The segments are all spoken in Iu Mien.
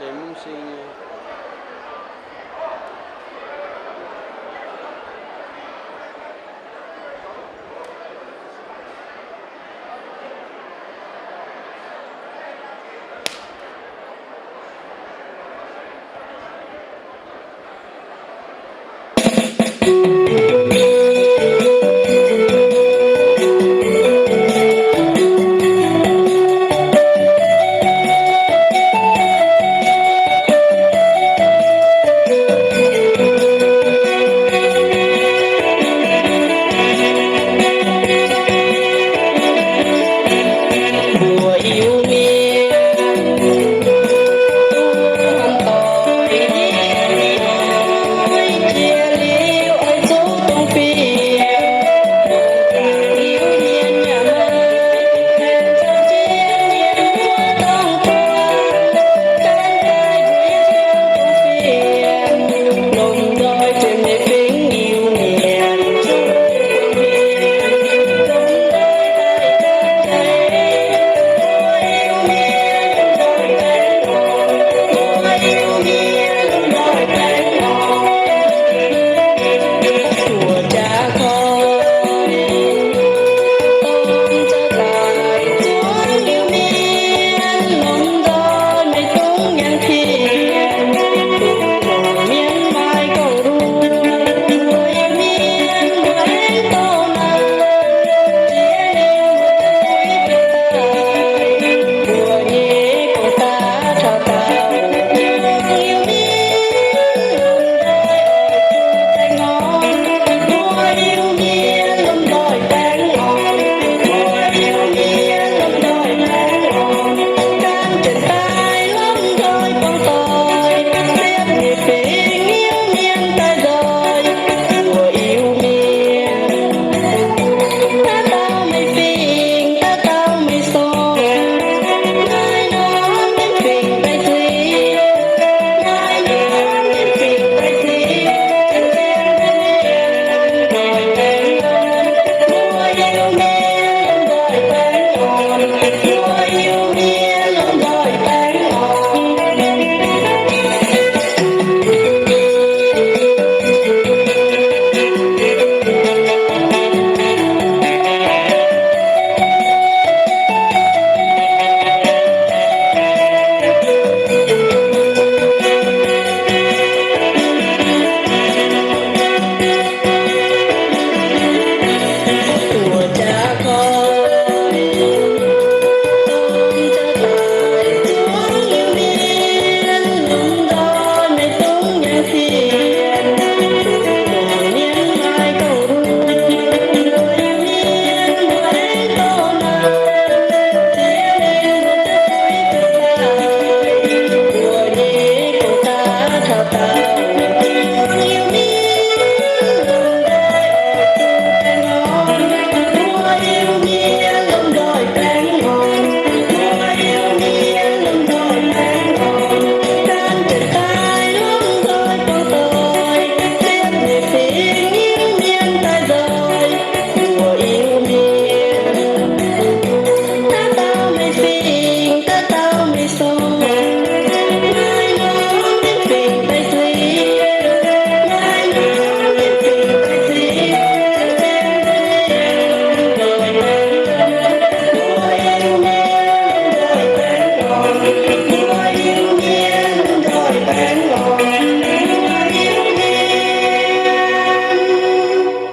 Deix mungv sing nyei.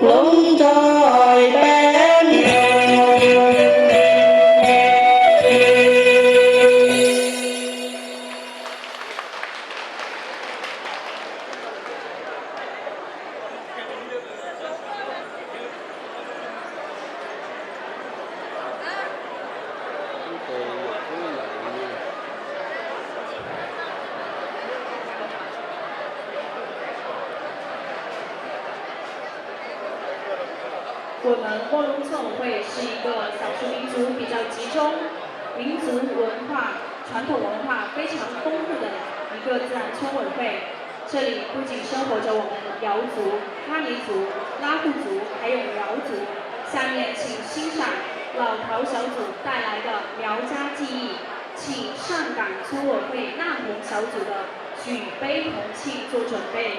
Guoqv mengx Guoqv lungv cong-weic 是一个少数民族比较集中，民族文化、传统文化非常丰富的一个自然村委会。这里不仅生活着我们瑶族、哈尼族、拉祜族，还有苗族。下面请欣赏老陶小组带来的苗家技艺，请上港村委会纳红小组的举杯同庆做准备。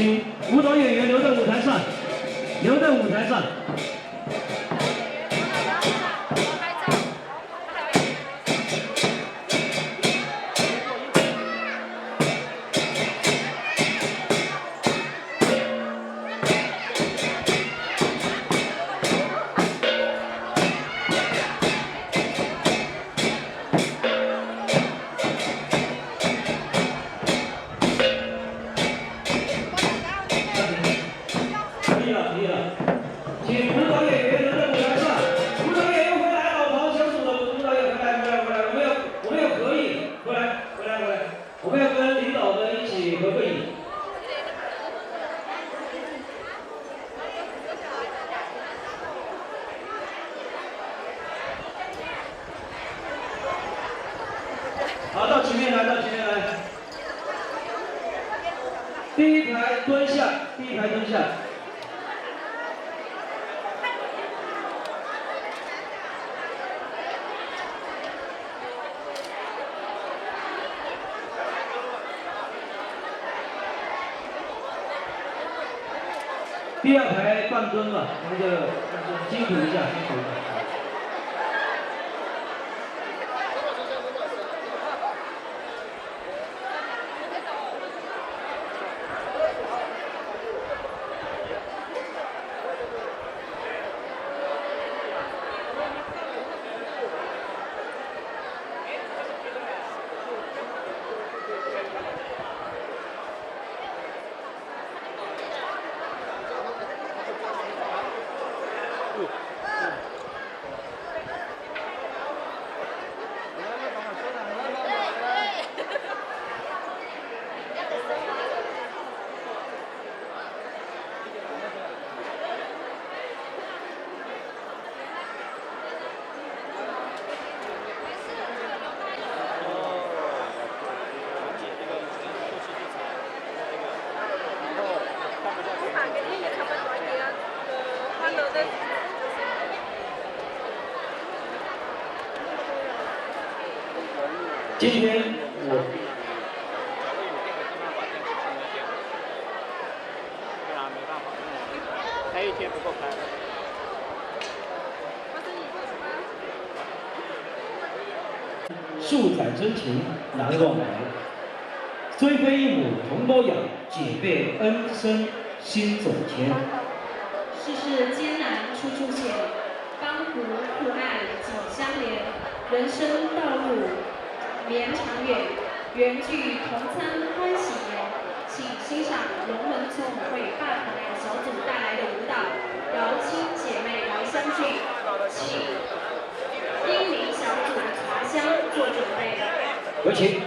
请舞蹈演员留在舞台上，留在舞台上。 可以了，可以了。请舞蹈演员留在舞台上。舞蹈演员回来，老唐小组的舞蹈演员回来，回来，回来，我们要，我们要合影，回来，回来，回来，我们要跟领导们一起合个影。 好，到前面来，到前面来。第一排蹲下，第一排蹲下。 第二排半蹲吧，那个辛苦一下，辛苦一下。 今天我 开一天不够开。树载真情难忘来，虽非一母同胞养，姐辈恩深心总牵。世事艰难处处险，江湖互爱紧相连，人生道路 绵长远，缘聚同参欢喜颜。请欣赏龙门村舞会霸团小组带来的舞蹈《瑶亲姐妹来相聚》，请英明小组茶香做准备。有请。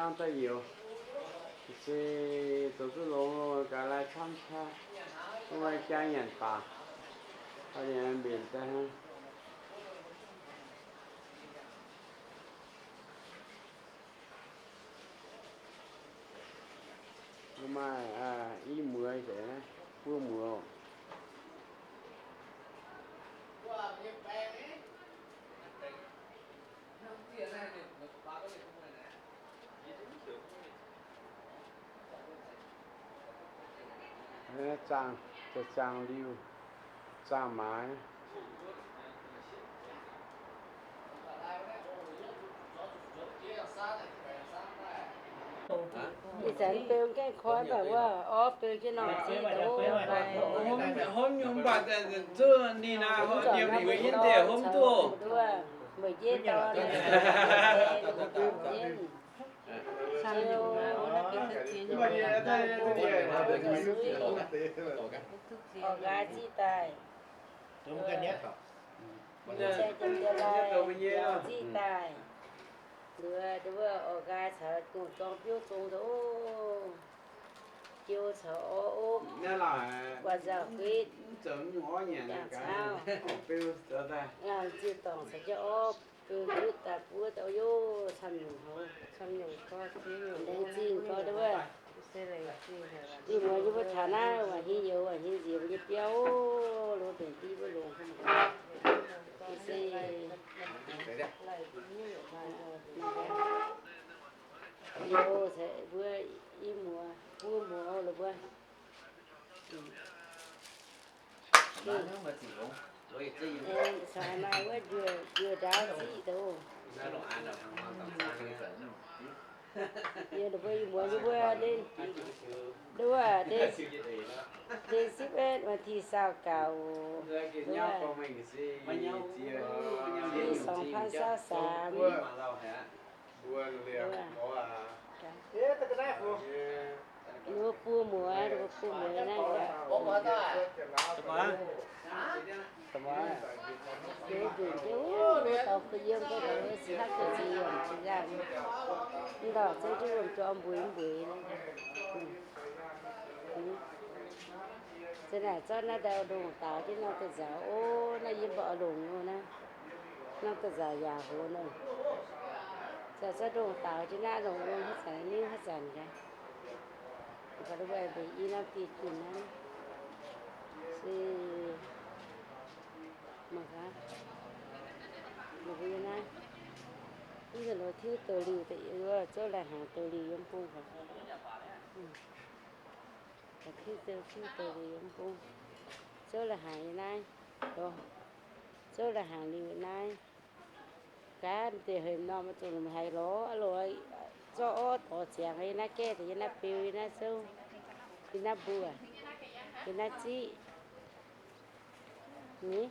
Hnangv daaih youz, se zoux duqv longx lo gaax lai camv qaqv, mv maaih jaa nyanc baac, mbenc daaih hnangv. Maaih i muoz deix, buo muoz. Zaangh, zaangh liuh, zaangh maaiz. Ih zanc beu gaengh koi mv baac wuov orv beu jienv norm ziqv doz. Hopv nyungc mv baac zuqc ninh aqv, hopv nyungc mbuo yie deix hopv duqv. Meih jiex dorn, orv nqaaix ziqv daaih, jai jien jai lai ziqv daaih, nduov, nduov orv nqaaix caux dongh dorng biouv zong daaih, jiou caux orv opv, guaax nzauh guitv, jangx cauv, ziux dorngc caux jienv orv beu gutv daaih buov daaih, o, camv nyungc, camv nyungc, laengz zingh gorx nduov. Ih muoz yie mbuo taux naaiv waac hnyouv youz, waac hnyouv nziex mbuo nyei biauv, longx mbenc div mbuo longx. Mbuo i muoz, buo muoz lo mbuo. Caux maaih wuov njuov ndaauv ziqv doz. Yie mbuo i muoz yie mbuo, nduov, deix sipv etv วันที่ซาวเก้า สองพันซาวสาม. Mbuo buo muoz, mbuo buo muoz naaiv. Mbuo nzunc jienv wuov dauh kuh yiem, gorngv taux wuov caqv gu'nziex yiem ziex nzaangc, mv ndorh zengv jienv wuom-jorm mbueix mbueix. Za'naaic zorqv naaiv ndau-ndongh daaux jienv norm da'nzauc, o, naaiv yie mbuo oix longc lo naaiv, norm da'nzauc yaac hoz nor. Zorqv ndongh daaux jienv naaiv longc lo haaix zanc, niuv haaix zanc gaax. Mbuo mbenc i norm dieh junh naaiv se mangc gaax, mbuo yie naaiv, mv nzunc lo tiuv douz-liuh, zouv lai-hnaangx douz-liuh yiem bung gaax. Tiuv douz-liuh yiem bung, zouv lai-hnaangx yiem naaiv, zouv lai-hnaangx liuh naaiv. Gaav deix heuc norm zuqc haiz lorz loz, zorqv orv dorh ziangx yiem naaiv gaeqv, yiem naaiv beu, yiem naaiv zouv, yiem naaiv mbuo, yiem naaiv ziqv. Ni,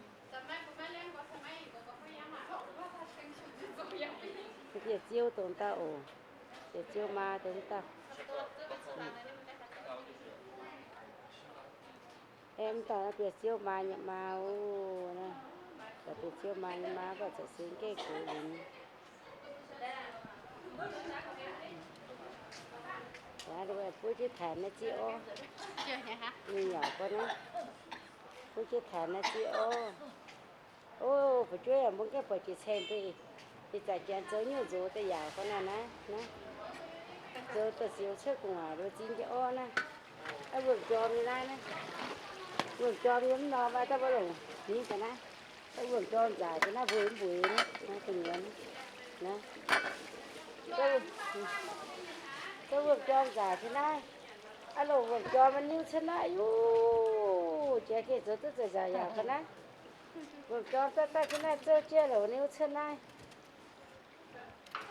dieh ziouv dongh dauh oc. Dieh ziouv maa dongh dauh. Aeqv, mv dauh naaiv dieh ziouv maa nyei maa oc. Naaiv dieh ziouv maa nyei maa, mv baac za'gengh gaeqv gox linz. Buov jienv taanx naaiv ziqv orv. Ninh yaac gorngv naaiv, buov jienv taanx naaiv ziqv orv. O, fu'jueiv aac, mbuo gaengh buatc jiex ceng deix, ih zanc janx zoux nyungc nzox daaih yaac gorngv naaiv, naaiv, naaiv, zoux daaih siouc cuotv gu'nguaaic lo zinh jienv orv naaiv. Wuom-jorm nyei naaiv, naaiv, wuom-jorm nyei mv norm aqv, daaih mbuo longc ni ga'naaiv. Wuom-jorm nzaic ga'naaiv mbueiz mbueiz naaiv, gu'nyuoz naaiv. Wuom-jorm nzaic ga'naaiv. Aav longc wuom-jorm niuv cuotv naaiv, yuv, jiex gengh zoux duqv za'nzaic yaac ga'naaiv. Wuom-jorm daaih daaih ga'naaiv zouv jienv longc niuv cuotv naaiv.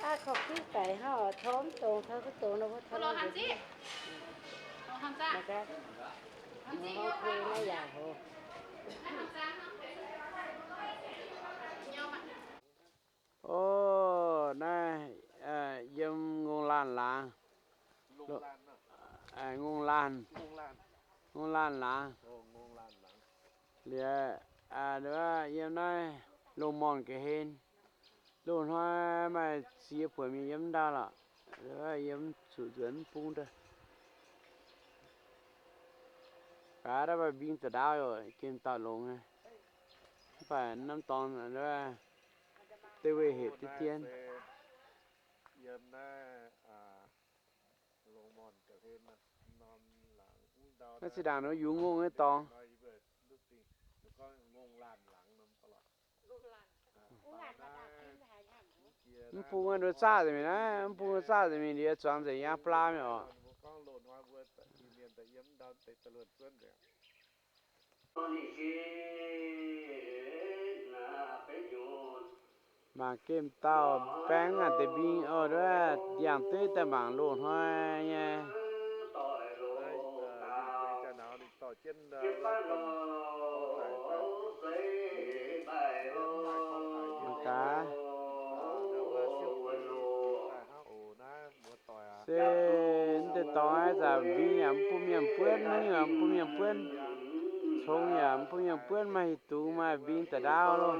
Aav, korv-kuiv daic hnangv oc, torv mv dongz, torv mv dongz nor, mbuo torv naaiv yaac hoc. O, naaiv yiem ngongh laanh laangz, ngongh laanh, ngongh laanh laangz. Liuz, yiem naaiv lungh morn ga'hlen, loz-hnoi maaih ziex buonc mienh yiem ndau lorqc. Yiem zuqc nzuonx mv bung daaih. Gaax daaih maaih mbing za'ndaauv oc, gemh dauh longx. Mv baac norm dorngx deix weih hepc diqv dien. Naaiv zinh ndaangc nor yungz ngongh nyei dorngx. Mv bung nduov zaah nzengc mingh naaiv, mv bung zaah nzengc mingh ndiev zuangx nzengc yaangh blaa mingh oc. Mangc gemh dauh baeng aqv deix mbing oc, nduov ndiangx-dueiv daaih mangc loz-hnoi nyei. Mangc gaax. Se mv deix dorngx naaiv zaqc mbing yaac mv bun mienh buonv, nyungc yaac mv bun mienh buonv, congx yaac mv bun mienh buonv, maaih hih dungz maaih mbing da'ndaauv loh.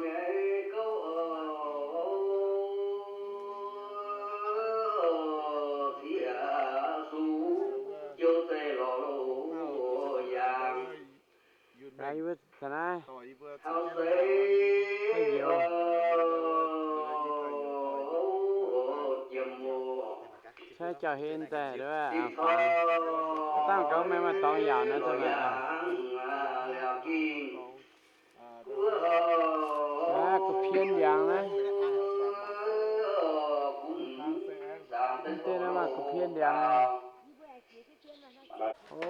Gaax yie mbuo taux naaiv, caaiv jauv-hlen daaih, dangh gaux maengx maaih dorngx yaauc naaiv daaih. Aa, gu'pien ndiangx naaiv. Mv deix naaiv maaih gu'pien ndiangx. O,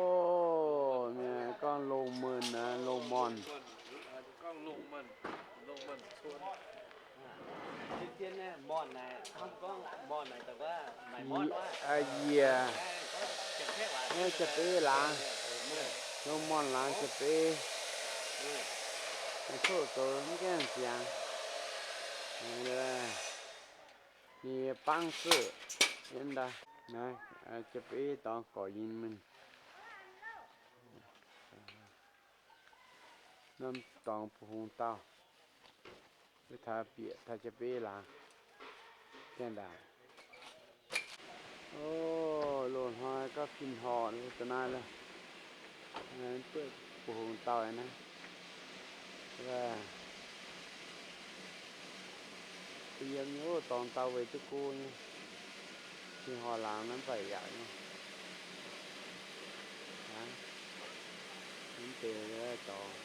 mienh gorngv longh muonh, longh morn. Yiec, yiec, naaiv jaa-beiv laangz, longh morn laangz jaa-beiv. Coqv zoux mv gaengh ziangx. Ninh bangv zuqv yiem ndau. Naaiv jaa-beiv dorngx gorx nyei mienh. Norm dorngx bu hungh dauh, taux bieqc taux jaa-beiv laangz, gaengh ndaangc. O, loz-hnoi gauh fih horc da'naaiv lorqc. Buov hungh dauh naaiv. Yiem nyei oc, dorngx dauh weic duqv go nyei. Fih horc laangz naaiv mv baac yaac nyei. Mv deix dorngx.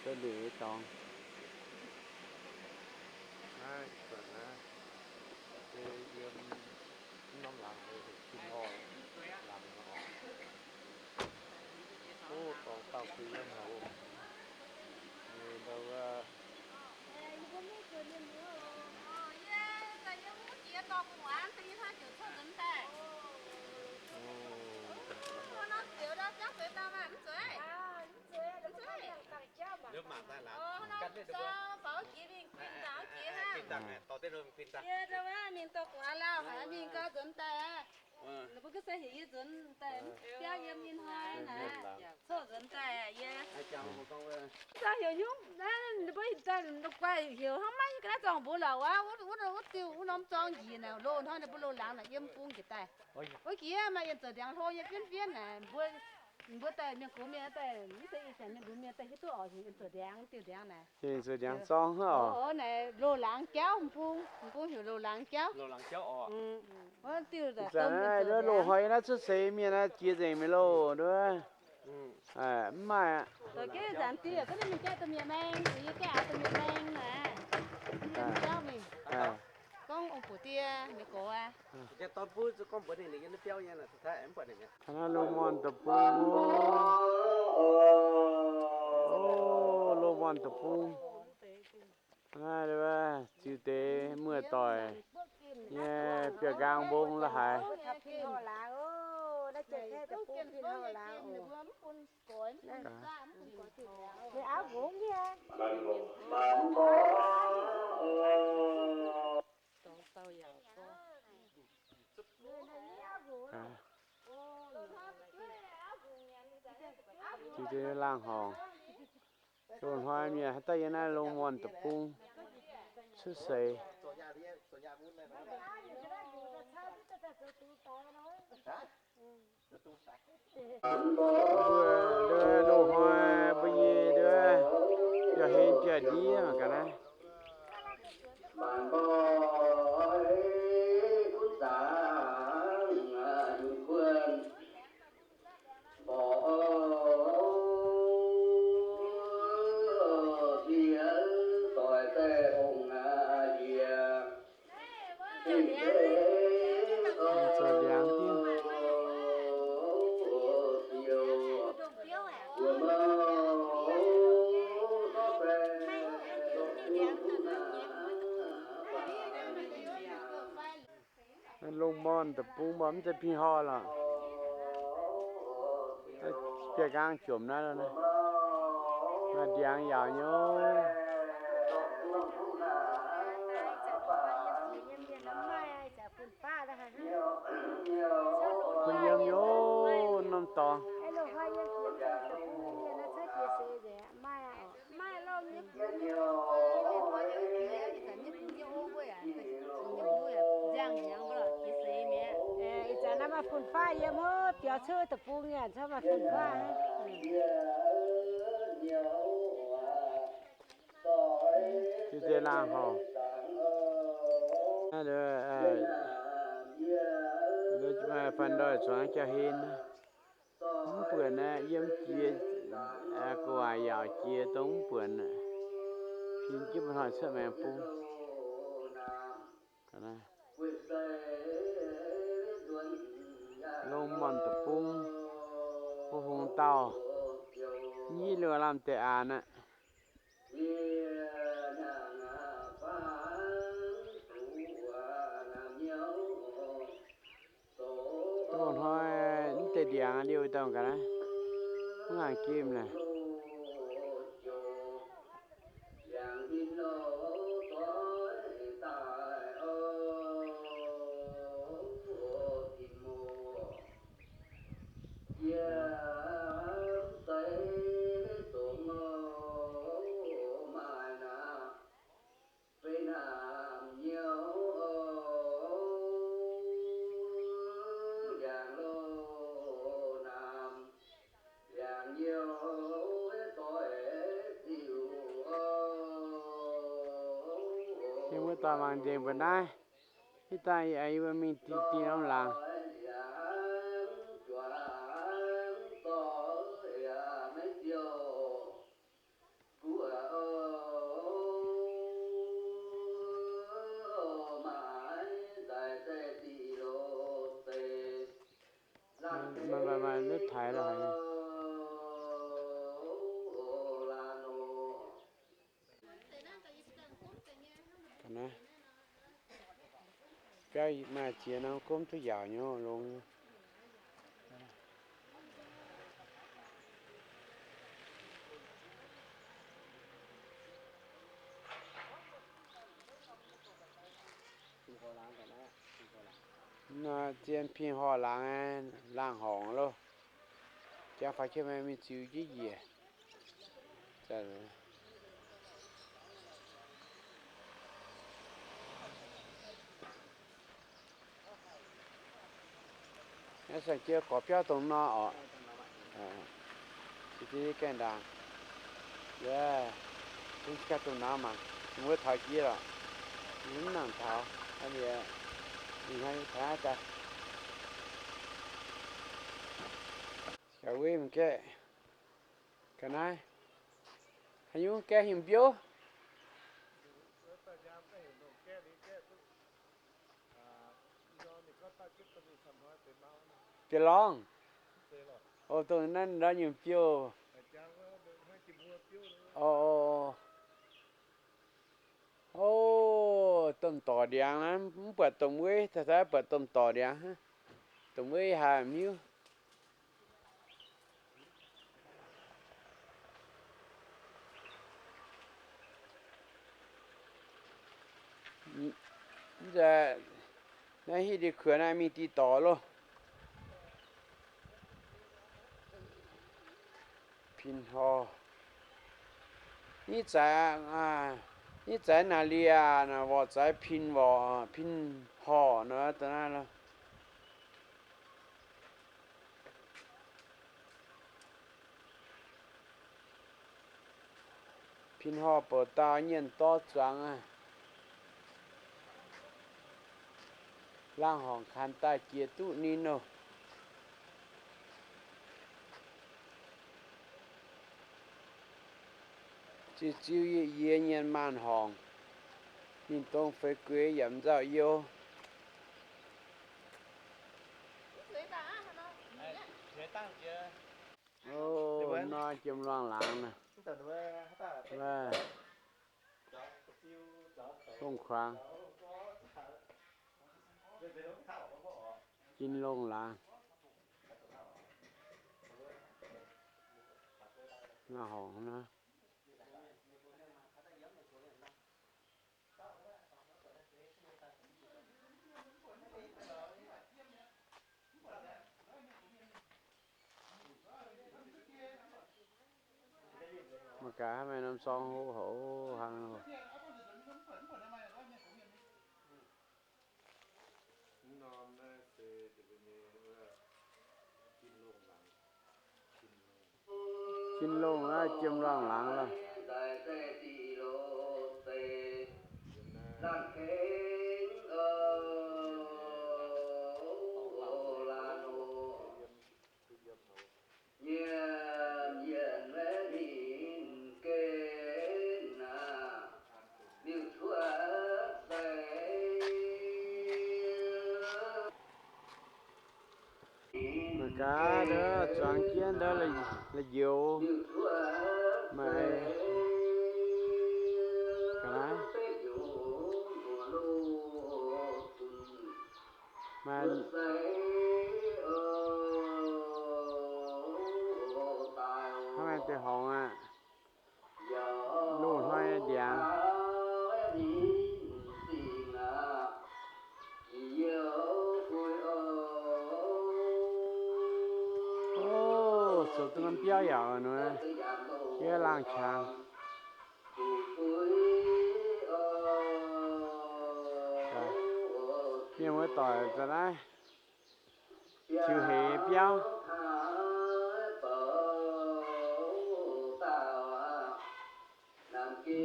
Duqv liuz dorngx. Naaiv ih zanc naaiv se yiem norm laangz fih horc laangz oc. O, dorngx dauh kuh yiem haic oc. Ndau wuov. Mingh dorh gu'nguaaz lauh, haiz mingh gau nzuonx daaih aqv. Ninh mbuo ga'sie heuc yie nzuonx daaih biauv yiem nyei hnoi naaic, coqv nzuonx daaih yie. Zaux heuc hnyouv, ninh mbuo daaih guaih heuc hnangv maiv ga'naaiv zorng mbuo lorqc wuov, wuov diuh wuov norm zorng njiec naaic, loz-hnoi ninh mbuo loz-laangz naaic yiem bung njiec daaih. Wuov jiex maaih yienh zoux ndiangx hlo nyei fienv fienv naaic, mbuo, mbuo daaih mienh gox mienh daaih, mv zeiz ih zanc mienh gox mienh daaih hiuv duqv oc, yienh zoux ndiangx, diuh ndiangx naaic. Yienh zoux ndiangx zorng hnangv oc. Naaic loz-laangz jauv, bung, bung heuc loz-laangz jauv. Wuov diuh zanc naaiv loz-hnoi naaiv cuotv seix mienh naaiv jiex nzengc mingh loh, mv maaih aqv. Dorh jienv zanc diuh, gorngv ninh mingh jaiv domh mienh maeng, yie jaiv aax domh mienh maeng naaic. Jauv mingh. Gorngv ong-bux die, mienh gox aqv. Taux naaiv loz-morn deic-bung, o, loz-morn deic-bung. Naaiv ziux deix muoz-doic nyei biauv-nqaang mbong la'haic. Ziux deix laangh horngc. Loz-hnoi mienh haaix dauh yiem naaiv Longc Morn Deic-Bung cuotv seix. Mbuo loz-hnoi mbuo nyei nduov, yaac hlen jiex ndiev mangc gaax naaiv. Zoux ndiangx diuv. Longc Morn Deic-Bung mbuo mv zeiz pin horh lorqc. Biaa nqaang jomc naaiv, maaih ndiangx yaauc nyei. Kuh yiem nyei, norm dorngx. Ih zanc naaiv maaih fun-faqv yiem hov, biaux cuotv deic-bung aqv, maaih fun-faqv. Diuh deix laangh horngc. Fanh ndoih zuangx jaa hlen. Mv buonc naaiv yiem jiex, gu'nguaaic yaauc jiex dongh mv buonc. Pin jienv mba'hnoi cuotv maengx bung. Longc Morn Deic-Bung, Pu Hungh Dauh, nyiv liuh lamh deix aanx aqv. Loz-hnoi mv deix ndiangx liouh dauh gaax naaiv, mv ngaangc gemh naaic. Yie mbuo dorh mangc nzengc mbuo naaiv. Ih daaih yie mbuo mingh dinh dinh norm laangz. Maaih, maaih, maaih nduov taaix lorqc. Biauv maaih ziex norm gomv duqv yaauc nyei longx. Nor zien pin horh laangz, laangh horngc loh. Jangx faaux jienv mingh ziux jienv njiec. Naaiv se jiex gorx biauv dongh nor oc. Gaengh ndaangc. Yaac, gaengh dongh naaiv mangc, mbuo taux jiex lorqc. Mv nangc taux, ninh hnangv taux naaiv daaih. Caux wuov mv gaeqv, ga'naaiv, haaix nyungc gaeqv hingh mbiouv. Bieqc lorngh. O, dongh naaiv ndau nyungc biouv. O, o, o. O, domh dorc ndiangx naaiv, mv buatc domh weiv, taux daaih buatc domh dorc ndiangx. Domh weiv haiz miuv. Mv zeiz, naaiv hiuv deix kuonx naaiv mingh dih dorc loh. Pin horh. Nyic zaaix, nyic zaaix naaic liaah, naaic worqc zaaix pin worqc, pin horc nor, da'naaiv lo. Pin horc bouc dauh nyienh dorv zuangx aqv. Laangh horngc kanh daaih jiex duqv ninh loh. Ziux ziux yie yie nyienh maanh horngc, ninh dongh feix gueix yaac m'nzauh you. O, nor jiem luangh laangz naaic. Hungh kuangx. Jin longh laangz. Nor horngc nor. Mangc gaax hnangv meih norm sorng hlo houc hnangv. Jin longh naaiv jiem luangh laangz loh. Mangc gaax ndau zuangx jienv ndau la'njoux. Maaih ga'naaiv. Maaih hnangv naaiv deix horngz aqv. Loz-hnoi ndiangx. O, zoux duqv norm biauv yaac nor, yie laangh qangx. Mienh muoz doic za'naaiv tiux heix biauv.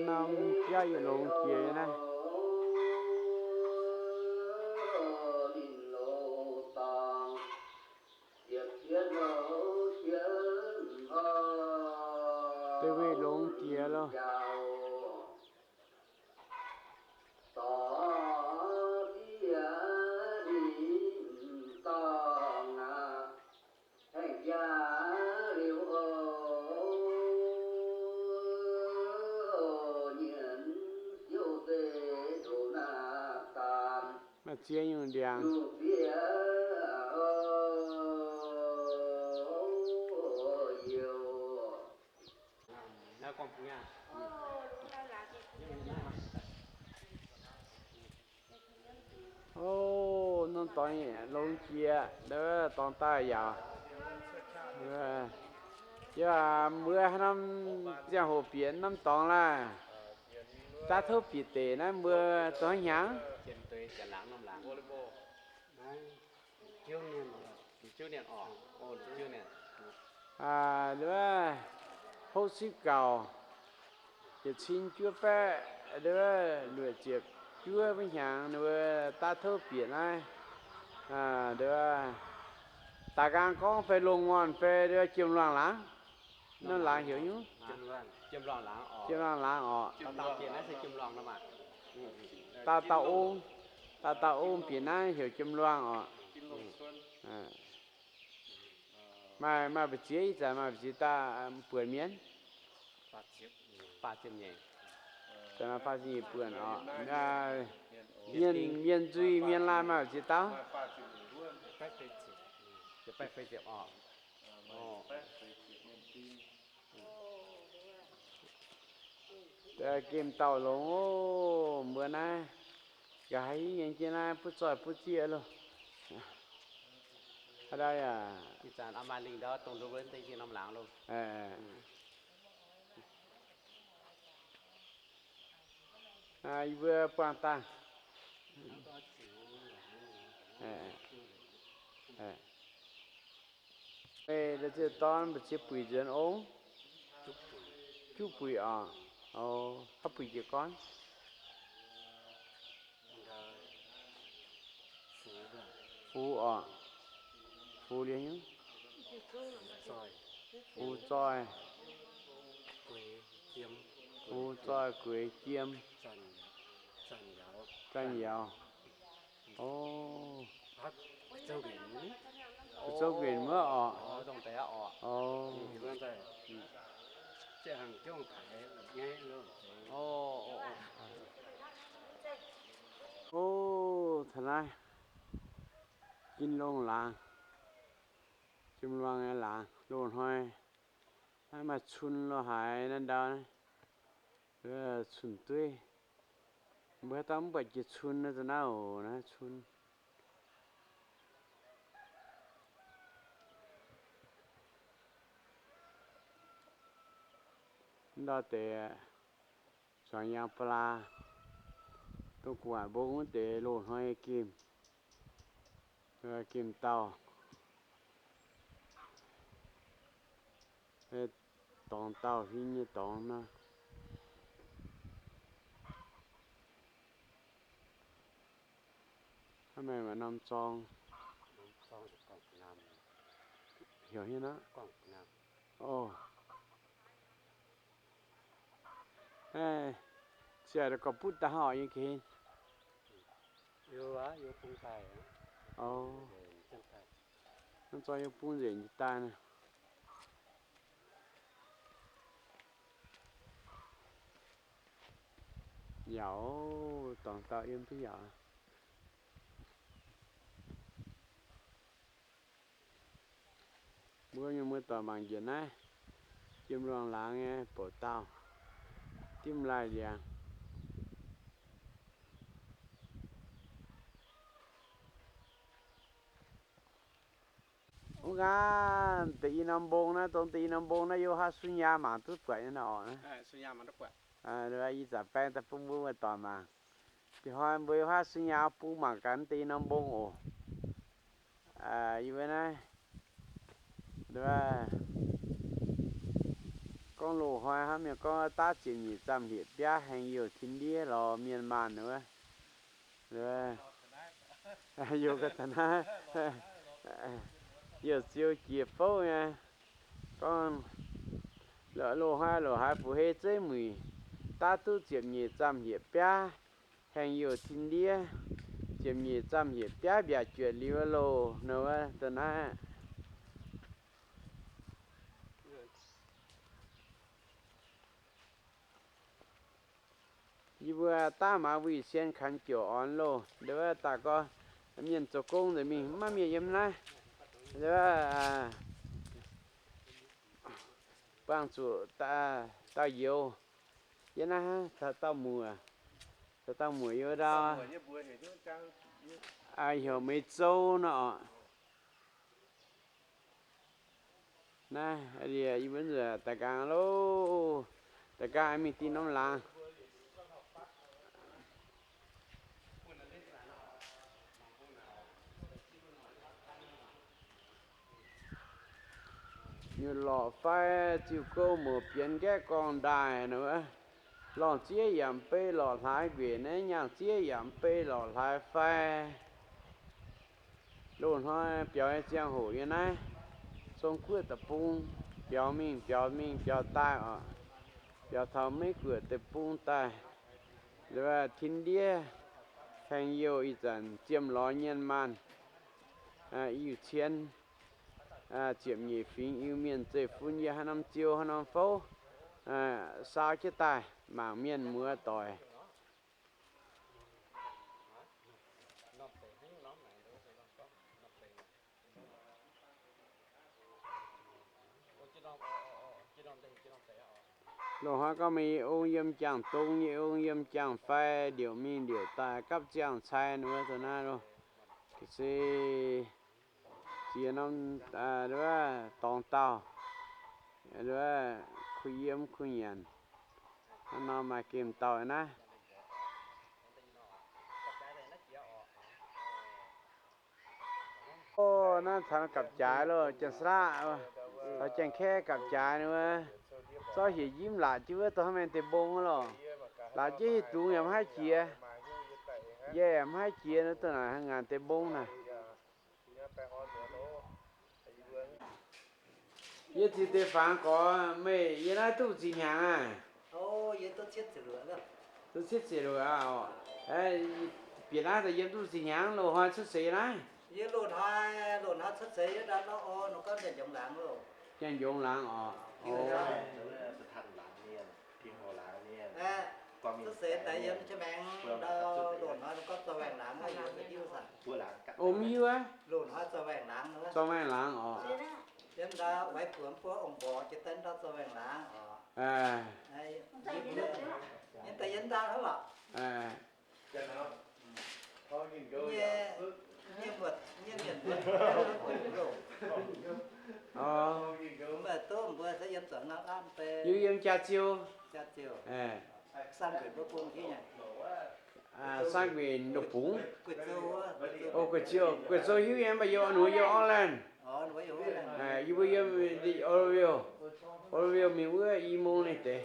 Norm biauv yietc longx jiex naaiv. Deix weih longx jiex loh. Maaih ziex nyungc ndiangx. O, norm dorngx longx jiex, ndau dorngx daaih yaac. Yie mbuo haaix norm ziangh hoc bieqc norm dorngx laah? Daav tov bieqc deic naaiv mbuo zoux hnyangx? Hopv sipv gauh, yietc cin juov baeqv, luoqc ziepc juov wuov hnyangx, ninh mbuo daav tov bieqc naaiv. Daaih nqaang gorngv fai longh muonh fai jiem luangh laangz. Norm laangz heuc nyungc? Jiem luangh laangz orqc. Dauh dauh ong, dauh dauh ong bieqc naaiv heuc jiem luangh orqc. Maaih, maaih mbu'ziex, ih zanc maaih mbu'ziex daaih buonc mienh. Zanc maaih faah ziepc nyeic buonc orqc. Mienh, mienh nzuih mienh laanh maaih mbu'ziex dauh. Gemh dauh longx oc, mbuo naaiv. Nqa'haav nyei jienv naaiv butv zoih butv zieqv loh. Haaix dauh yaac ih zanc maaih lingh ndau dongh nduov deix norm laangz loh. Yie mbuo buangh daaih. Meih la'ziex dorn mbu'ziex buic nzuonx ong? Juqv buic oc. Haaix buic jiez gorn? Fu oc. Fu liuz nyungc? Fu zoih. Fu zoih gueix jiem. Zanh yauz. O, zoux nqemh wuov oc. O, o, taux naaiv Jiem Luangh laangz, Jiem Luangh nyei laangz loz-hnoi naaiv maaih cun lo haaix naaiv ndau naaiv, cun-dueiv. Mbuo haaix dauh mv buatc jiex cun naaiv, za'naaiv oc, naaiv cun. Ndau deix zuangx yaangh ba'laa, dongh gu'nguaaic mbong wuov deix loz-hnoi nyei gemh, gemh dauh, dorngx dauh huin nyei dorngx nor. Hnangv meih maaih norm zorng heuc hnyouv aqv. O, ziouc gorngv butv daaih haaix nyungc ga'hlen. Norm zorng yie bung nzengc jiez daaih nor. Yaac, dorngx dauh yiem duqv yaac. Mbuo mienh muoz-doic mangc njiec naaiv Jiem Luangh laangz nyei bouc dauh, dimv laaih ndiangx. Wuov nqaang deix i norm mbong naaiv, dongh deix i norm mbong naaiv yie haav sun nyaam mangc duqv buatc nyei nor oc. Ih zanc baeng daaih bun mbuo muoz-doic mangc. Dinh hnoi mbuo haav sun nyaam bun mangc gaax deix i norm mbong oc. Yie mbuo naaiv, gorngv loz-hnoi hnangv mienh gorngv daav ziepc nyeic zamh hlieqv biaav haengh youh tin ndiev lorz mienh maanh wuov. Youh ga'naaiv, youh ziouc jiex fouv nyei. Gorngv loz-hnoi loz-hnoi fu'hei zeiv muic daav duqv ziepc nyeic zamh hlieqv biaav haengh youh tin ndiev, ziepc nyeic zamh hlieqv biaav mbiaauc juoqc liuz loh nor wuov dongh naaiv. Yie mbuo daav maaz wuic sien kanh jouc orn loh, nduov daaih gorngv mienh zoux gong nzengc mingh, maiv maaih mienh yiem naaiv. Buangh zuqc dauh youz yiem naaiv, dauh muoc, dauh muoc yiem ndau, heuc Meiz Zou nor oc. Naaiv yie mbuo nzuonx daaih nqaang loh, daaih nqaang mingh dinh norm laangz. Nyutc lorqc fai ziuh gouv muoc bienx nqaeqv gorngv ndaaih nor, lorngh ziev yaac mv bei lorqc hlaaix nquenc naaiv, nyaanh ziev yaac mv bei lorqc hlaaix fai. Loz-hnoi biaux nyei ziangh hoc yiem naaiv Zong-Guoqv deic-bung, biaux mingh biaux mingh biaux daaih oc, biaux taux Meiv-Guoqv deic-bung daaih. Tin ndiev haengh youh ih zanc ziemx lorz nyienh maanh Iu-Cien, ziepc nyeic fingx Iu-Mienh zeiv-fun yiem haaix norm ziou haaix norm fouv saau jienv daaih mangc mienh muoz-doic. Loz-hnoi gorngv mingh yie ong yiem jangx-dong, yie ong yiem jangx-fai, ndiouc mingh ndiouc daaih gapv ziangh cai nor wuov dongh naaiv loh. Se ziex norm dorngx dauh, kuh yiem kuh nyanc, hnangv nor maaih gemh dauh naaiv. Naaiv caux gapv-jaaix loh, Janx-Saqlaqv caux Janx-Kaeqv gapv-jaaix ninh wuov, zorqv hieh njimv laatc jienv wuov dongh hnangv maengx deic-mbong loh. Laatc jienv hieh dungz yaac maiv haih jiex, njaih yaac maiv haih jiex, dongh naaic hnangv ngaanc deic-mbong naaic. Yie ziux deix fangx gorx, meih yiem naaiv duqv ziqc hnyangx aqv? Duqv cietv ziepc luoqc aqv. Bieqc naaiv daaih yiem duqv ziqc hnyangx, loz-hnoi cuotv seix naaiv? Yie loz-hnoi, loz-hnoi cuotv seix yiem ndau, o, nor gorngv Nyanc Njongx laangz oc. Nyanc Njongx laangz oc. Cuotv seix daaih yiem Jiex Maengx ndau, loz-hnoi nor gorngv Zoih Waengh laangz, mv hiuv aqv. Loz-hnoi Zoih Waengh laangz, Zoih Waengh laangz oc. Yiem ndau Waix Puoqv mbuo ong-mborqc jiex daaih ndau Zoih Waengh laangz oc. Yiem daaih yiem ndau hnangv lorqc. Yiem Jaax Ziou. Sang Nquenc Ndoh Bungx. O, Guoqv Zou, Guoqv Zou hiuv nyei, mv baac yie, ninh mbuo yiem Auckland. Yie mbuo yiem Oroville, Oroville mingh wuov i mungv ninh deix.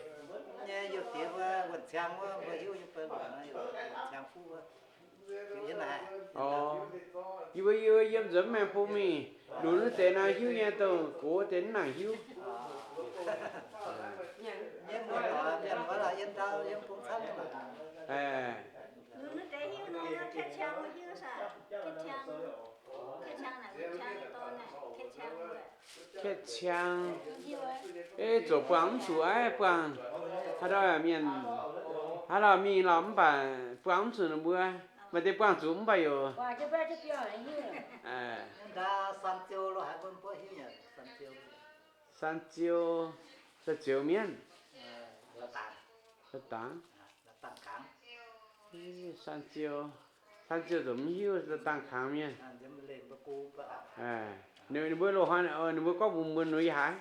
Yie mbuo yiem nzuonx maengx bung mingh, lunx wuov deix naaiv hiuv nyei, dongh gox deix mv nangc hiuv. Kaeqv ciang, ei, zuqc buangh mv zuqc aqv, buangh haaix dauh mienh, haaix dauh mingh lorqc mv baac buangh mv zuqc ninh mbuo. Maaih deix buangh zuqc mv baac yaac San Ziou, San Ziou mienv. Dangx. San Ziou, San Ziou zuqc mv hiuv dangx kangx mienh. Ninh mbuo loz-hnoi, ninh mbuo gorngv mbuox mbuo nor yie haiz.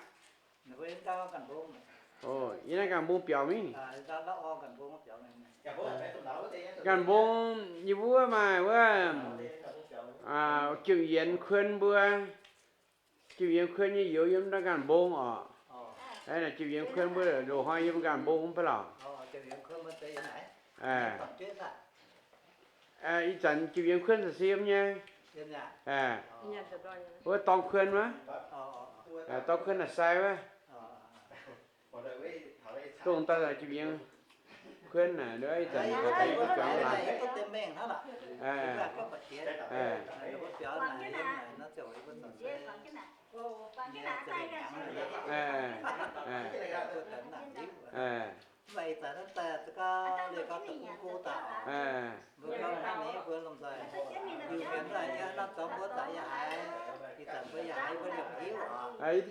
Yie naaiv Ganh Mbong biaux mingh. Ganh Mbong yie mbuo maaih wuov, Jiem Yienx Kuon mbuo. Jiem Yienx Kuon nyei youz yiem ndau Ganh Mbong oc. Jiem Yienx Kuon mbuo loz-hnoi yiem Ganh Mbong mv baac lorqc. Ih zanc Jiem Yienx Kuon se yiem nyei. Wuov Dorng Kuon wuov. Dorng Kuon naaic sai wuov. Dongh daaih Jiem Yienx Kuon naaic, ih zanc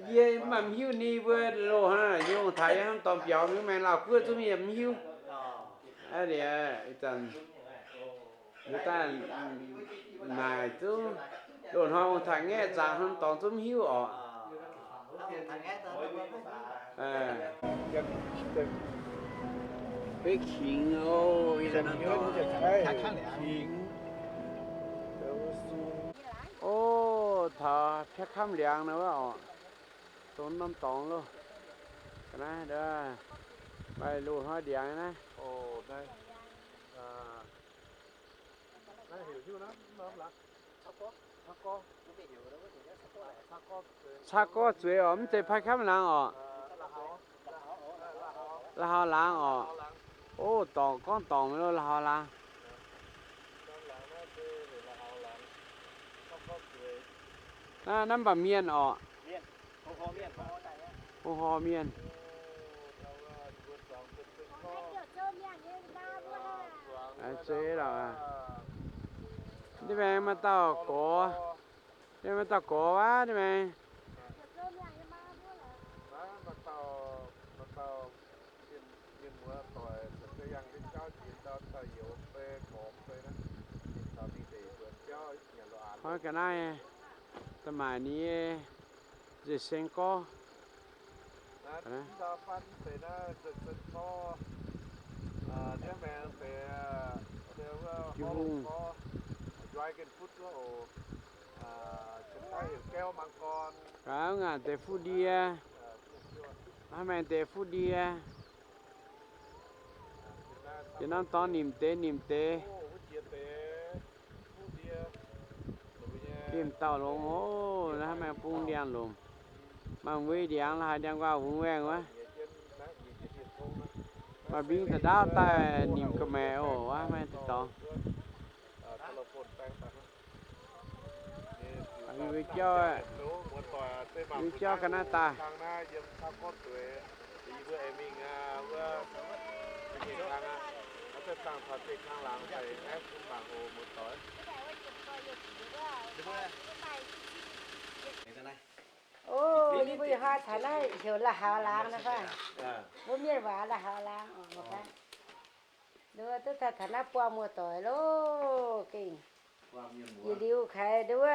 Yie mv baac mv hiuv ninh mbuo loz hnoi nyei ong-taaix yiem hnangv dorngx biaux mingh, maengx Lauv guoqv zungv yie mv hiuv. Ih zanc yie daaih naaic zungv loz-hnoi ong-taaix ngaeqv zaangc hnangv dorngx zungv mv hiuv oc. Beiv kingx oc, kingx. O, taux piav kamv liangx nor wuov oc. Dongh norm dorngx loh. Ga'naaiv maaih loz-hnoi ndiangx naaiv. Caa gorv zueiz oc, mv zeiz Pai Kamv Laangz oc. La'haux laangz oc. O, dorngc, gorngv dorngc mingh lo, la'haux laangz. Naaiv, naaiv mv baac mienh oc. Hungh horh mienh. Zeiz lorqc. Ndiev maengx maaih dauh gorx. Ndiev maengx maaih dauh gorx wuov, ndiev maengx. Hnoi ga'naaiv da'maaic ninh nyei nzec seng gorngv. Tin-Hungh. Gaax ngaanc deix fuqv ndie, hnangv maengx deix fuqv ndie. Jiex norm dorngx nimc deix nimc deix. Gimh dauh longx oc, hnangv maengx bung ndiangx-lomc. Maaih mbuo ndiangx la'haaix ndiangx nquaah wungx waengh wuov. Maaih mbing da'ndaauv daaih nimc ga'maeqc oc, hnangv maengx deix dorngx. Yie jauv, yie jauv ga'naaiv daaih. O, yie mbuo ih hnoi taux naaiv heuc la'haux laangz naaiv fai? Mbuo mienh waac la'haux laangz oc. Nduov duqv taux taux naaiv buangh muoz-doic loh, gengh yietc liuz kaaix nduov.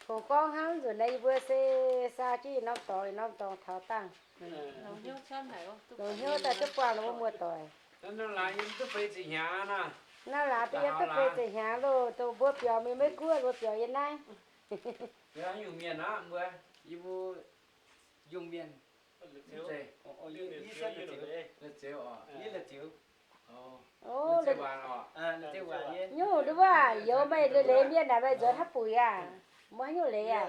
Fongc gorngv hnangv nzunc naaiv yie mbuo se saau jienv yietc norm dorngx yietc norm dorngx taux dangh. Longc hnyouv daaih duqv buangh ninh mbuo muoz-doic. Naaiv laangz duqv feix ziepc hnyangx loh, dongh mbuo biaux mingh Meiv Guoqv mbuo biaux yiem naaiv. Nyungc nduov waac youz meih leiz mienh naaic meih nzuonx haaix buic aqv? Mbuo haaix nyungc leiz aqv?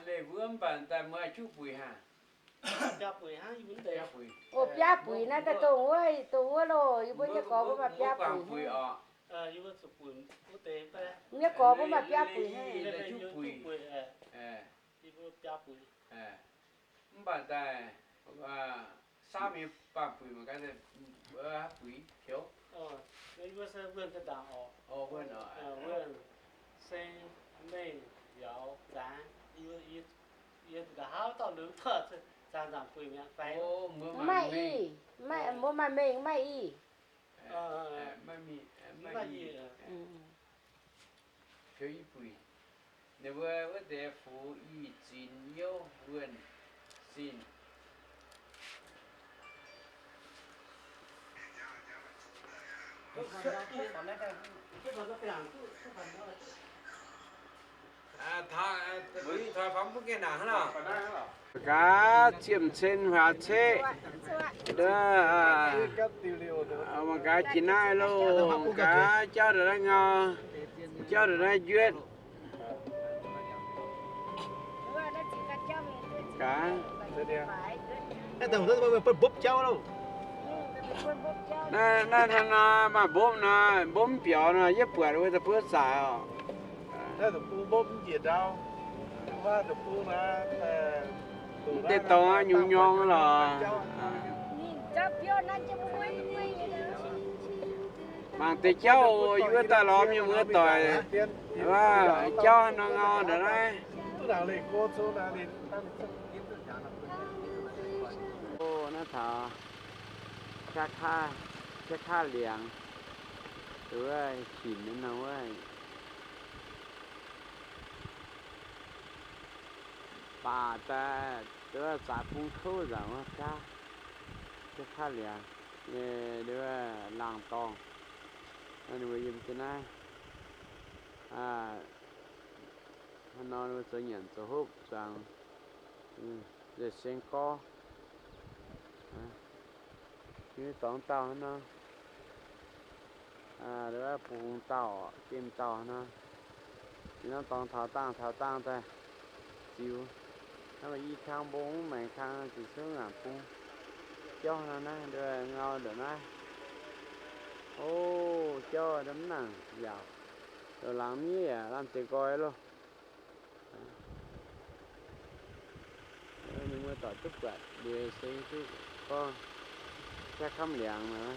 Leiz mbuo mv baac daaih mbuo juqv buic hnangv. O, biaa buic naaiv daaih dongh wuov, dongh wuov loh, yie mbuo nyei gorx mbuo maaih biaa buic hnangv. Nyei gorx mbuo maaih biaa buic hnangv. Mv baac daaih, saamv nyei baamh buic mangc gaax, buic piouv. Mv maaih i, mbuo maaih mengh mv maaih i. Ninh mbuo wuov deix fux ih zinx youv wuonh zinh. Mangc gaax ziemh cen huaax ceqv, mangc gaax jiex naaiv loh, mangc gaax jauv ndongc naaiv ngau, jauv ndongc naaiv njuotv. Gaax, naaiv hnangv nor maaih mbopv nor, mbopv mv biaux nor, yie buatc wuov deix buov zaaix oc. Mv deix dorngx nyungc nyorng lorqc. Mangc deix jauv, yie wuov daaih lorz mienh muoz-doic, jauv haaix nor ngau ndongc naaiv. Naaiv taux Piaa Kaav Liangx, wuov hinc nor wuov, baac daaih wuov zaaix bung kouv nzangc wuov gaav, Piaa Kaav Liangx nyei wuov laangh dorngh. Ninh mbuo yiem jienv naaiv, hnangv nor ninh mbuo zoux nyanc zoux hopv zuangx nzengc seng gorv. Yie dorngx dauh hnangv nor, bungx dauh, gemh dauh hnangv nor. Ih norm dorngx taux dangh taux dangh daaih ziux. Hnangv maaih i kang mbong, maengx kang ziux cuotv ngaanc bung. Jauv nor naaiv, ngau ndongc naaiv. O, jauv mv nangc yaauc. Loz-laangz miev yaac lamh deix nqoi loh. Ninh muoz-doic duqv buatc liuz se duqv gorngv Piaa Kamv Liangx nor.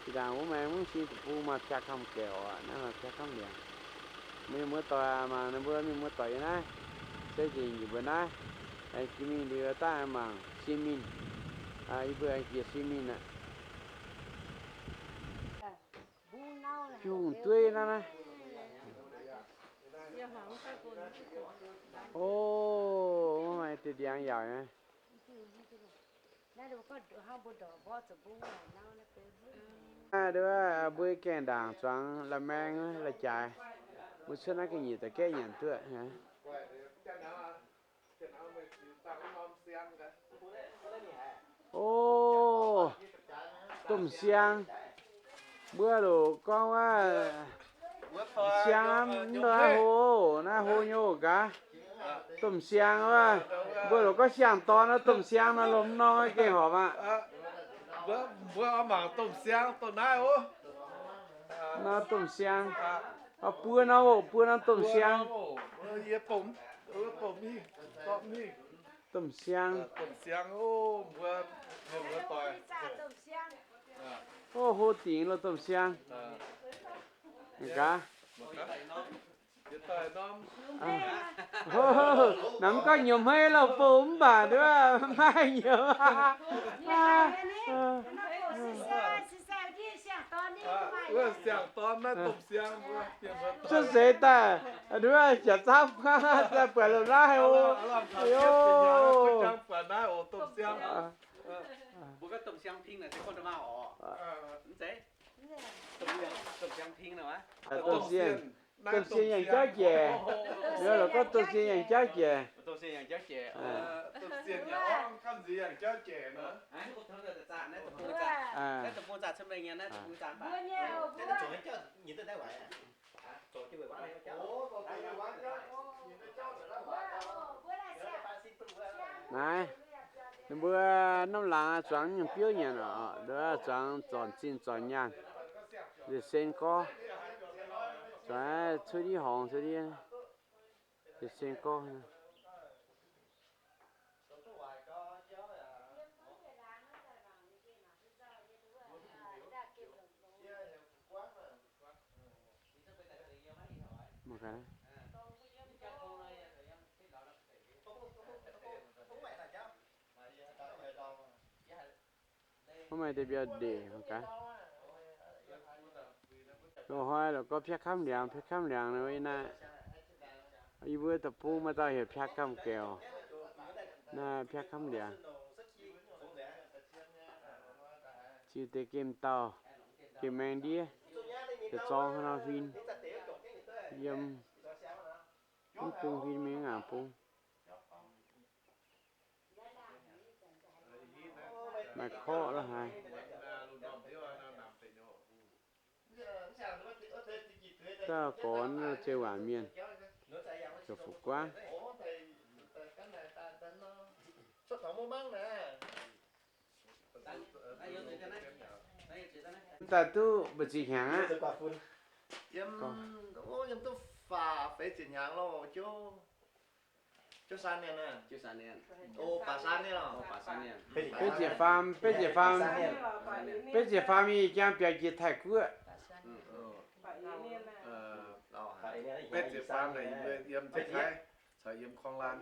Zinh ndaangc wuov maengx mv sin deic-bung maaih Piaa Kamv Gaeqc oc, naaiv maaih Piaa Kamv Liangx. Mienh muoz-doic mangc ninh mbuo mienh muoz-doic yiem naaiv, se nzengc yie mbuo naaiv, aengx jiex mingh liuz daaih mangc sin mingh. Yie mbuo aengx jiex sin mingh aqv. Jungh dueiv naaiv naaiv. O, mv maaih deix ndiangx yaauc nyei. Naaiv mbuo gaengh ndaangc zuangx la'maeng la'jaaix, mbuo cuotv naaiv ga'nyiec da'gaeqv nyanc duqv. O, domh siang. Mbuo loc gorngv wuov siang, mv dongh naaiv hlo, naaiv hlo nyei gaax. Domh siang wuov, mbuo loc gorngv siang-dorn nor, domh siang nor lomh norm gengh horpc aqv. Mbuo mangc domh siang dongh naaiv oc. Nor domh siang. Buo norm oc, buo norm domh siang. Domh siang. O, hlo dingc loh domh siang. Gaax. Naaiv mv gorngv nyiemc hmeiv lauh bouh mv baac nduov maiv nyiemc. Cuotv seix daaih nduov jaax zaapv daaih buatc loz naaiv oc. Domh sien, domh sien yangh jauv jiex. Mbuo loc gorngv domh sien yangh jauv jiex. Naaiv, ninh mbuo norm laangz zuangx nyungc biouv nyanc oc, zuangx zornc zinh zornc nyaanh, nza'sen gorx, zuangx cuotv div horngz cuotv div, nza'sen gorx. Mv maaih deix mbiauh ndeic mangc gaax. Loz-hnoi la'gorngv piav kamv liangx, piav kamv liangx nor, yie naaiv, yie mbuo deic-bung maaih dauh heuc piav kamv gaeqv, naaiv piav kamv liangx. Ziux deix gemh dauh, gemh maeng ndiev, deix zorng haaix nor huin, yiem mv bung huin mingh ngaanc bung. Maaih korqv la'haaix. Dauh gorx naaiv zei waac mienh, ziouc fu guangv. Daaih duqv mbu'ziex hnyangx aqv? Yiem, yiem duqv faah feix ziepc hnyangx loh, jiouv san mienh. Baac san mienh, beiv ziepc faam, beiv ziepc faam, beiv ziepc faam yie jangx biaux jiex Taiv Guoqv. Beiv ziepc faam yiem Taiv, caux yiem Korng-Lan.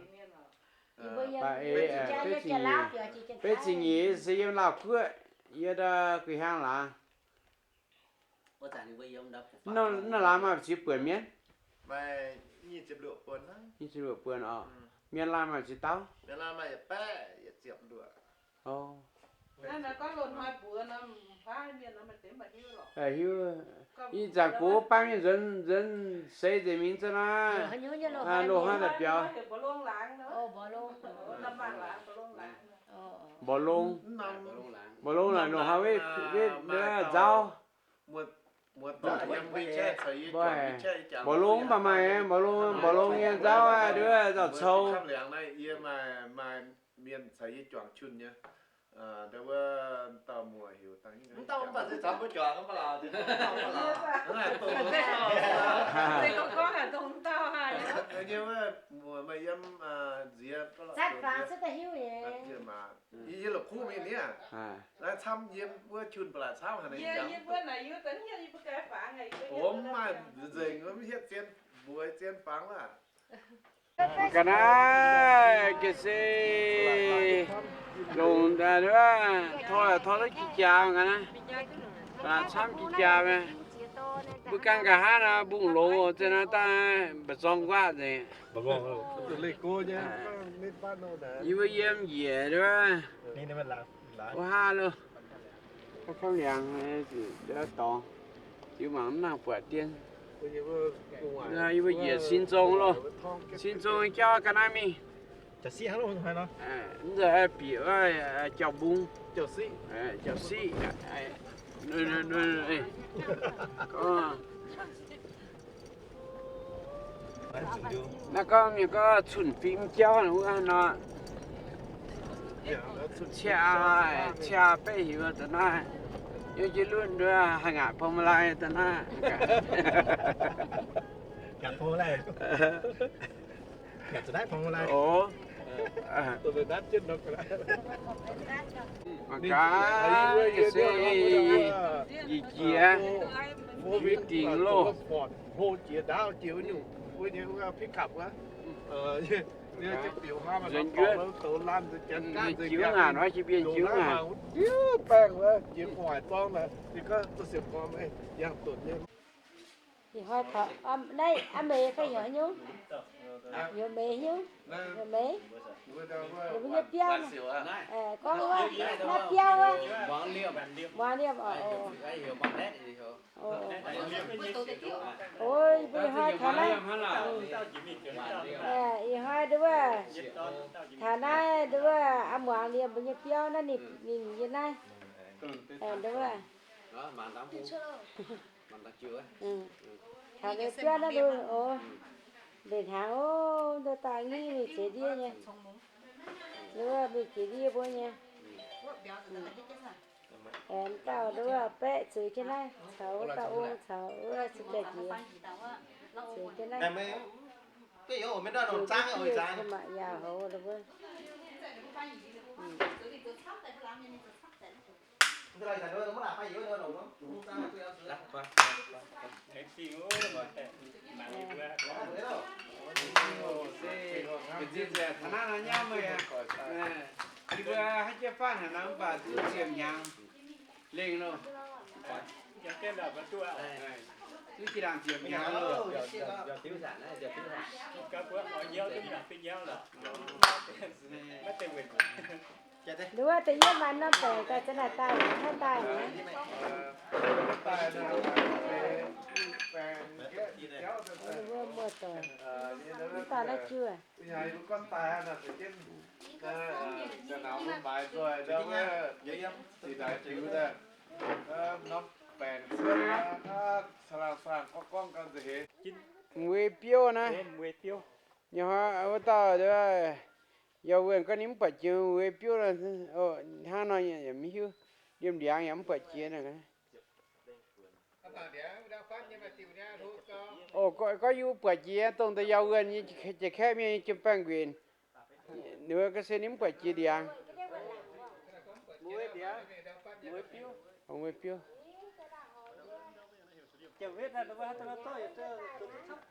Baac eix, beiv ziepc nyeic, beiv ziepc nyeic se yiem Laauh Guoqv, yie ndau guix hiaang laangz. Naaiv laangz maaih ziex buonc mienh? Nyic ziepc luoqc buonc oc. Mienh laanh maaih ziex dauh? Hiuv, ih zanc gox baav mienh nzuonx, nzuonx seix nzengc mingh za'naaiv, loz-hnoi daaih biaux. Mborqv longx, mborqv longx naaic loz-hnoi wetv nzaauv. Mborqv longx mv baac maaih, mborqv longx, mborqv longx nyei nzaauv aqv, nduov nzauh cou. Yie, yie la'kuqv mingh niaa. Naaiv camv yiem wuov jun ba'laqc camv haic. Yie, yie mbuo naaic yie wuov da'nyienh yie mbuo ganh fangx haic. Mv maaih nzengc, mv hietv zien mbuox zien fangx aqv. Ga'naaiv ga'se longc tor, tor duqv jiex jaax ga'naaiv. Ba'laqc camv jiex jaax mingh. Mbuo ganh nqa'haav nor mbungh longx, zinh naaiv daaih mba'zorng nquaqv nzengc. Yie mbuo yiem njiec wuov. Wuov haav loh, gorngv liangx dorngx, ziux mangc mv nangc buatc dien. Yie mbuo njiec sin zong loh, sin zong jauv ga'naaiv mingh. Mv nzunc bieqc wuov jauv-mbung, jauv-siqv. Naaiv gorngv mienh gorngv cun-fim jauv wuov nor, ciaa, ciaa betv heuc da'naaiv, yiem jienv lunv nduov haih ngaatc pong mv lai da'naaiv. Mangc gaax, se yie jiex fingx dingc loh. Nzuonx njuov, jiex ngaanc oix jiex mbienx jiuv ngaanc. Ih hnoi taux, naaiv aa meix fai heuc haaix nyungc? Heuc meix nyungc? Heuc meix? Ninh mbuo nyei biauv naaiv, gorngv wuov, naaiv biauv wuov, muangx liemh oc. Ih hnoi taux naaiv, ih hnoi nduov wuov, taux naaiv nduov wuov, aa muangx liemh mbuo nyei biauv naaiv ninh, ninh yiem naaiv nduov wuov. Taux liuz biauv naaiv nduov oc, mbenc hnaangx oc, nduov dauh ngiv mingh ziex ndiev nyei, nduov mingh ziex ndiev mbuo nyei. Aengx dauh nduov baeqv zuiz jienv naaiv caux wuov dauh ong caux wuov se jaax-njiec zuiz jienv naaiv. Mv maaih yaac houx wuov. Yie mbuo haiz jienv faanv haic nor, mv baac zuqc ziepc hnyangx lengh loh. Zuqc jiex laangz ziepc hnyangx loh. Nduov deix yie maaih norm baengc daaih, za'naaic daaih, haaix daaih? Mbuo muoz-doic, mv daaih naaiv jiuv. Weic biouv naaiv, wuov dauh, yauh wuonh gorngv ninh mv buatc jiex weic biouv, hnangv nor yaac mv hiuv, liemh ndiangx yaac mv buatc jiex. Oc, gorngv yie mbuo buatc jiex dongh deix yauh wuonh nyei jiem-kaeqv mienh nyei jiem-baengh nquenc, ninh mbuo ga'sie ninh mv buatc jiex ndiangx.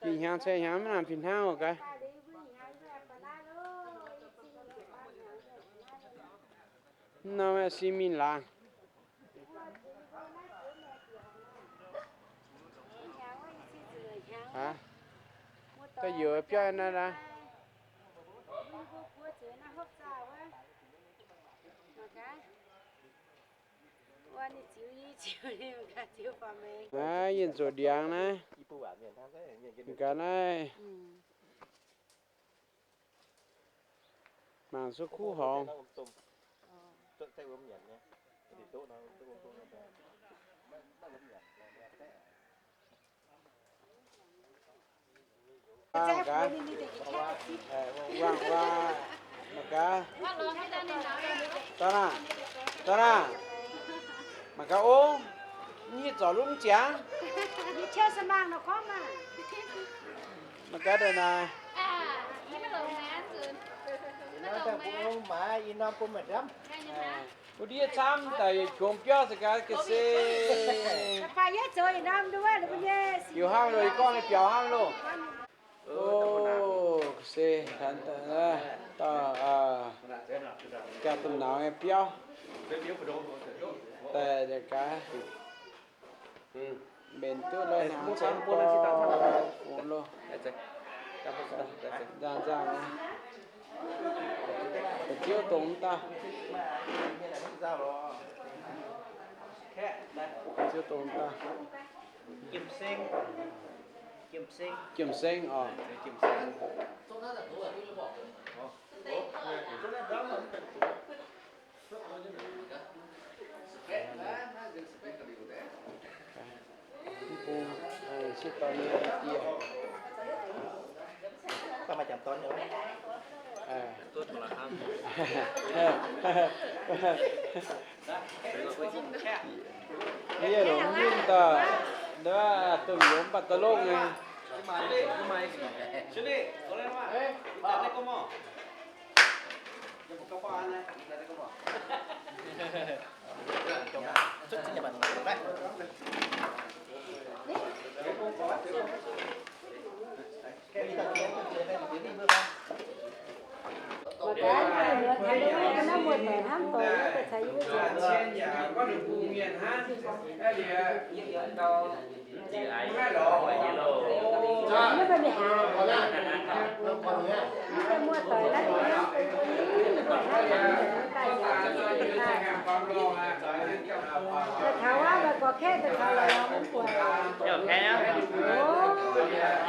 Fih hnyangx ceix hnyangx mv nangc fih hnangv oc gaax. Mv nor si mingh laangz. Da'yietv biauv naaiv aqv. Aav, yienh zoux ndiangx naaiv. Gaax naaiv. Mangc zuqc kuv horngz. Mangc gaax, mangc gaax, dorn aac, dorn aac, mangc gaax ong, mv hiuv zorc lov mv ziangx. Mangc gaax daaih naaic. Wuov ndiev camv daaih yietc qongx biauv se gaax ga'sie. Heuc hnangv loh, yie gorngv nyei biaux hnangv loh. Oc, ga'sie, dauh jaa-dongh nauz nyei biauv daaih gaax. Mbenc duqv lorqc, hnaangx cenv gorx oc loh. Nzangc-nzangc nyei. Ziouv dongh mv daaih. Ziouv dongh mv daaih. Jiem Seng oc. Mv bung, sieqv dorn nyei dieh. Yie longc mv yinh daaih, nduov, dongh youz mv baac da'longh nyei.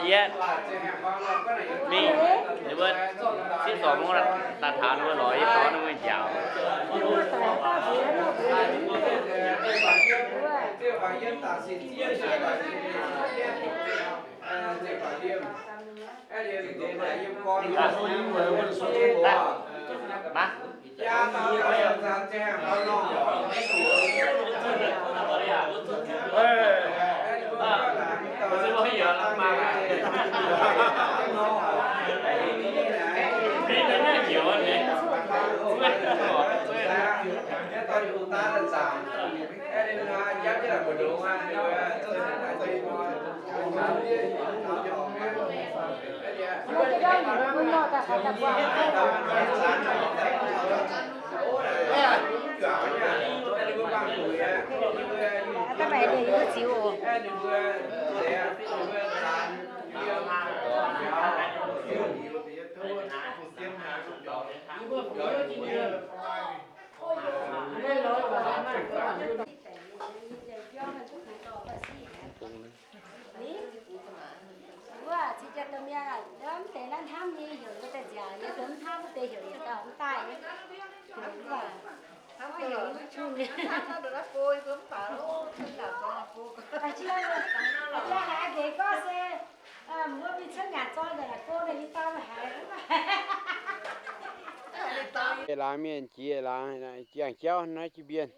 Yie mingh, ninh mbuo sipv sorc mungv daaih taux ninh mbuo lorz yie dorn ninh mbuo njaaux. Mangc. Wuov, zinh jiex domh mienh, mv deix naaiv hnamv nyei heuc yie daaih nziaauc, yie mv hnamv wuov deix heuc yie daaih mv daaih. Laangz mienh jiex laangz, jangx jauv naaiv jienv mbienv.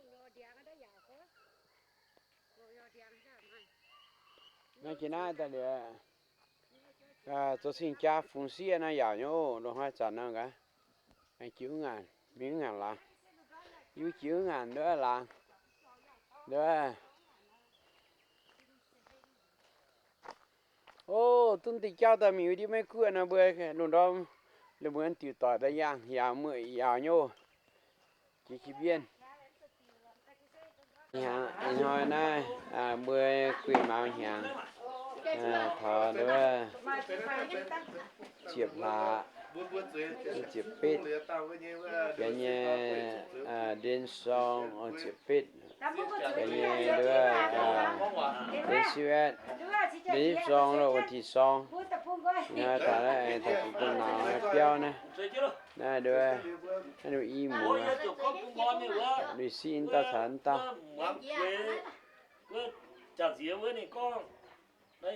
Naaiv jiex naaiv daaih liuz, zoux cing-jaa fungx sieqv naaiv yaauc nyei oc, loz-hnoi zanc nor gaax. Jiex wuov ngaanc, mingh wuov ngaanc laangz. Yie jiex wuov ngaanc nduov laangz. Nduov. O, duqv diuh jauv daaih mingh wuov ndiev maiv guoqv nor mbuo lungh ndorm, lungh muonz diuc doic daaih yangh yaauc mueic yaauc nyei oc. Jiex jiex mbienv. Ih hnoi naaiv mbuo gueiv mauz hnyangx, taux nduov ziepc hlaax, ziepc betv, bienx nyei, ndin song, ziepc betv, bienx nyei nduov, ndin siuv aeqv, ndin song loh, wuov ti song. Ih hnoi taux naaiv, taux dongh nauz biauv naaiv. Naaiv nduov, naaiv nduov i muoz, lui siqv dauh caux dauh.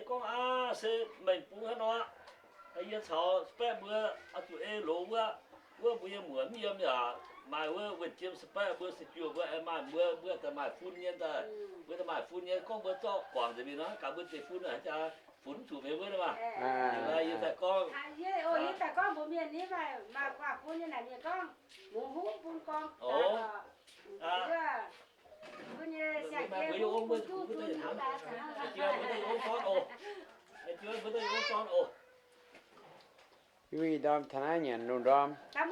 Gorngv aav, se meih bungx haaix nor? Yie caux spatv mbuo oix zuqc ei loz wuov, wuov mbuo nyei muoc mv yiem yaac maaih wuov wuonh jiem spatv mbuo se juoh mbuo aengx maaih mbuo, mbuo daaih maaih fun nyei daaih, mbuo daaih maaih fun nyei gorngv mbuo zorqv guangc nzengc mingh nor, gaax mbuo deix fun haaix jaax funx zuqc meih wuov nor maah. Yie daaih gorngv, yie daaih gorngv mbuox mienh ni maaih, maaih guangc fun nyei naaic mienh gorngv, mbuo huv bun gorngv. Yie mbuo ih ndorm taux naaiv nyanc lungh ndorm. Nyanc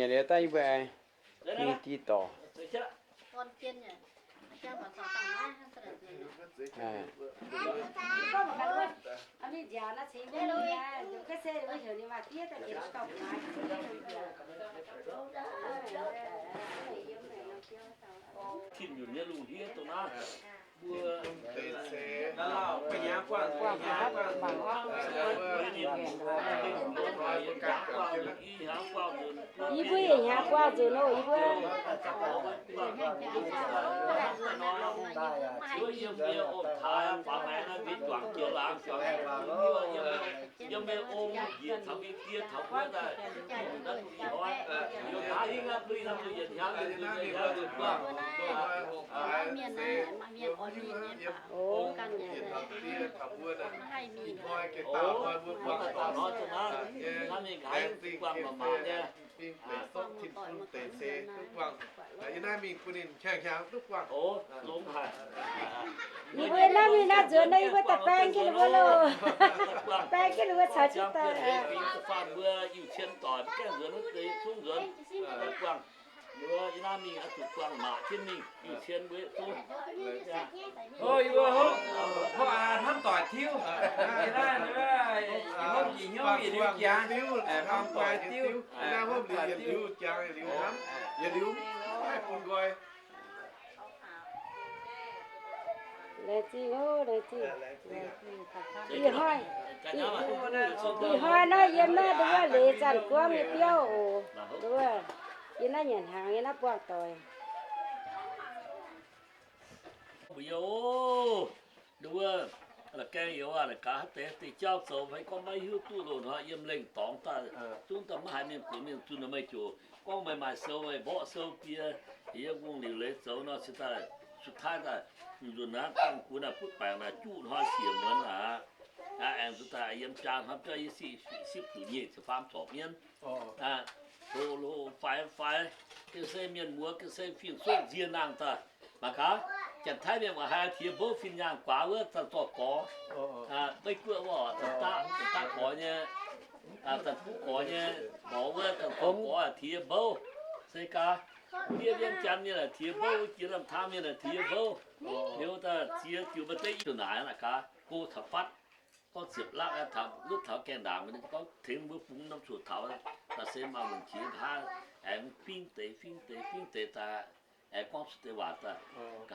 liuz daaih yie mbuo aengx mingh dieh dorc. Tin nyunc nyei lungh ndiev dongh naaiv. Yie mbuo yaac hnyangx buangh nzunc oc, yie mbuo. Yiem mbuo ong-taaix faaux maengx naaiv, mbuo juangc jienv laangz juangc. Yiem mbuo ong njiec taux mbuo die taux wuov daaih, yiem haaix hingv aqv, mbuo yiem mbuo yietc hnyangx, yietc hnyangx, yietc hnyangx, hnoi gengh daauh hnoi mbuo buangh dorngc hnoi zungv aqv. Naaiv mingh haaix buangh maac maac nyei. Mingh deix sopv tin-bun deix ceix duqv buangh. Yie naaiv mingh bun ninh hnyangx hnyangx duqv buangh. Yie mbuo naaiv mingh naaiv nzuonx naaiv, yie mbuo daaih baeng jienv ninh mbuo loh. Baeng jienv ninh mbuo caux jienv daaih. Fingx da'faanh mbuo Iu-Cien doic, gaengh nzuonx wuov deix zungv nzuonx buangh. Mbuo yie naaiv mingh oix zuqc buangh maac jienv mingh, Iu-Cien mbuo yietc zungv. O, yie mbuo hopv, hopv aa hnamv doic tiuv. Yie naaiv hopv njiec hnyouv yietc liuz jangx, hnamv doic tiuv. Naaiv hopv liuz yietc liuz jangx, yietc liuz hnamv, yietc liuz maiv bun nqoi. Laengz zingh oc, laengz zingh. Ih hnoi, ih hnoi naaiv yiem naaiv ndongc wuov leiz zanc guangv nyei biauv oc. Ndongc wuov, yiem naaiv nyanc hnaangx, yiem naaiv buangh doic. Mbuo yie oc, ndongc wuov, la'gaeng youz aac, naaic gaax haaix deix deix jauv zoux fai gorngv maiv hiuv duqv loz-hnoi yiem lengh dorngx daaih, zungv daaih maiv haiz mienh buoz mienh zunh meih joux. Gorngv meih maaih sou, meih mborqv sou bie, yiem ngongh liuc leiz zoux nor, cingx daaih suv taaih daaih, nzunc naaiv dangh gunx naaic butv baengc naaic juqv hnoi siec muonz aqv. Aengx zuqc daaih yiem jaa hnoi biauv yie siqv zuqc nyic ziepc faam corc mienv. Hlo hlo faix faix, gengh se mienh muoz, gengh se fingx-soqv nzie nangh daaih. Mangc gaax, Janx-Taiv mienh mangc haaix tiex mbouv fin-nyaangh guaax wuov zanc zorqv gorx. Meiv-Guoqv wuov, zanc daqv gorx nyei, zanc buv gorx nyei, gorx wuov zanc zorqv gorx tiex mbouv. Se gaax, ndiev Vietv Janx mienh tiex mbouv, jiex Lamh Tang mienh tiex mbouv. Liuz daaih ziex diuc maaih deix i ziouc naaic naaic gaax, go taux fatv, gorngv ziepc lakv taux lutv taux gaengh ndaangc, gorngv tengx mbuo bungx norm coc taux, daaih se maaih longc qiex nqa'haav, aengx fingx deix fingx deix fingx deix daaih, aengx gorngv cuotv deix waac daaih.